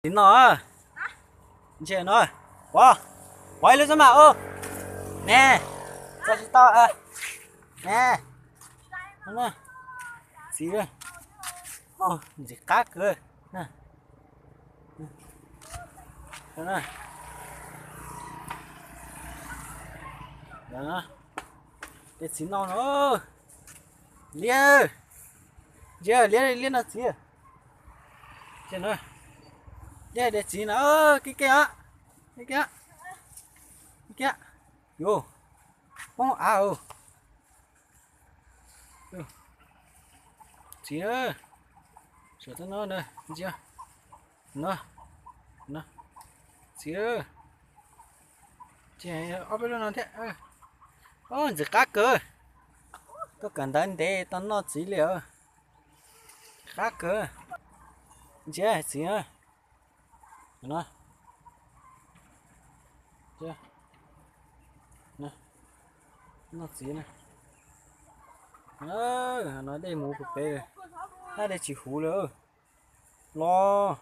Txiv no, ntsia no, pov, pov ib lub xab mam ub. Ne, txog tsis tau. Ne, txiv, ntxim qab kawg. Tej txiv no no, liab, ntsia liab liab no txiv. Liab de txiv no, kiag kiag, kiag kiag, kiag kiag, yuav poob av. Txiv, saum teb no ntsia, no, no, txiv, ces ob peb lub no thiab. Ntxim qab kawg, tuaj kawm ntawv ntev tau noj txiv li. Qab kawg. Ntsia txiv, no, noj txiv na. No dej mus pem, hab dej tsis huv li los.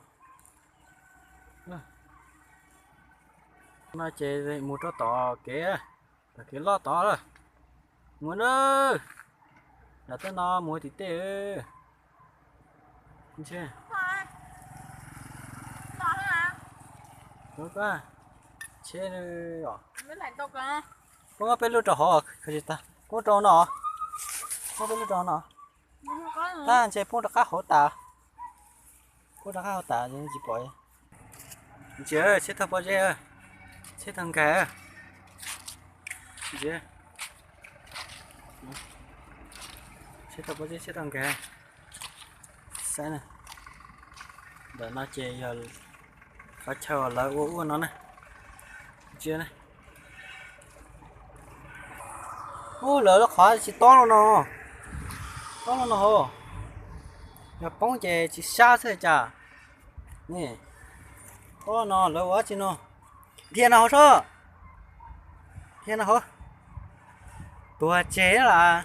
No ces mus rau tom kev, tom kev loj tod lawm. Mus na, nram tej no mus tim tej. Tsheb, poob peb lub rau hauv, poob rau no, poob peb lub rau no. Tab ntshe poob rov qab hauv tas, poob rov qab hauv tas tsis pom. Ntsia tsheb taug pob zeb, tsheb taug nkag. Ntsia, tsheb taug pob zeb, tsheb taug nkag. Saib na, ntawm no ces yog qhov chaw uas lawv ua ua no na. Ntsia, ub, lawv lub qhov tsis tob los no, tob los no hauv, yog poob ces tsis sab xwb cas. Tob los no lawv ua dab tsi no? Dhia no hauv sob, dhia no hauv, tuag tseg lawm.